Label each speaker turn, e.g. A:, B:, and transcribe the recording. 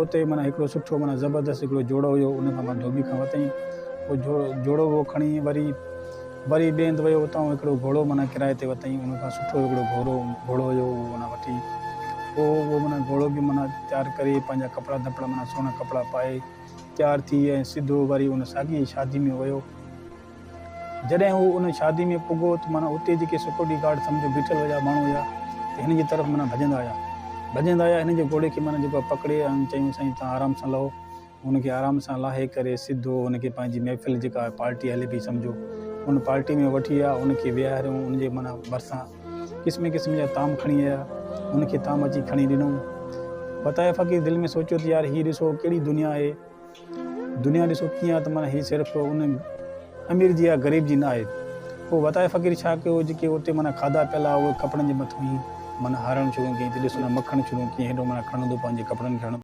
A: اتي معنيٰ هڪڙو سٺو معنيٰ زبردست هڪڙو جوڙو هيو ان کان معنيٰ ڌوٻي کان ورتائين پوء جوڙو اهو کڻي وري وري ٻئي هنڌ ويو اتان هڪڙو گهوڙو معنيٰ ڪرائي تي ورتائين ان کان سٺو هڪڙو گهوڙو گهوڙو هيو اهو معنيٰ وٺي پوء اهو معنيٰ گهوڙو به معنيٰ تيار ڪري پنهنجا ڪپڙا ڌپڙا معنيٰ سهڻا ڪپڙا پائي تيار ٿي ۽ سڌو وري ان ساڳي شادي ۾ ويو. جڏهن هو ان شادي ۾ پڳو ته معنيٰ اتي جيڪي سيڪيورٽي گارڊ سمجهو بيٺل هيا ماڻهو هيا ته هن جي طرف معنيٰ ڀڄندا آيا ڀڄندا آيا هن جي گهوڙي کي معنيٰ جيڪو آهي پڪڙي ۽ چيائون سائين توهان آرام سان لهو هن کي آرام سان لاهي ڪري سڌو هن کي پنهنجي محفل جيڪا پارٽي هلي پئي سمجهو ان پارٽي ۾ وٺي ويا ان کي ويهاريون ان جي معنيٰ ڀرسان قسم قسم جا طعام کڻي آيا ان کي طعام اچي کڻي ڏنو وتايو فقير دل ۾ سوچيو ته يار هي ڏسو ڪهڙي دنيا آهي دنيا ڏسو ڪيئن آهي ته معنيٰ هي صرف ان امير جي يا غريب جي نه آهي. پوء وتائي فقير ڇا ڪيو جيڪي اتي معنيٰ کاڌا پيل هئا اهي ڪپڙن جي مٿان ئي معنيٰ هارڻ شروع ڪيائين ته ڏسو نه مکڻ شروع ڪيئن هيڏو معنيٰ کڻندو پنهنجي ڪپڙن کي هڻندو.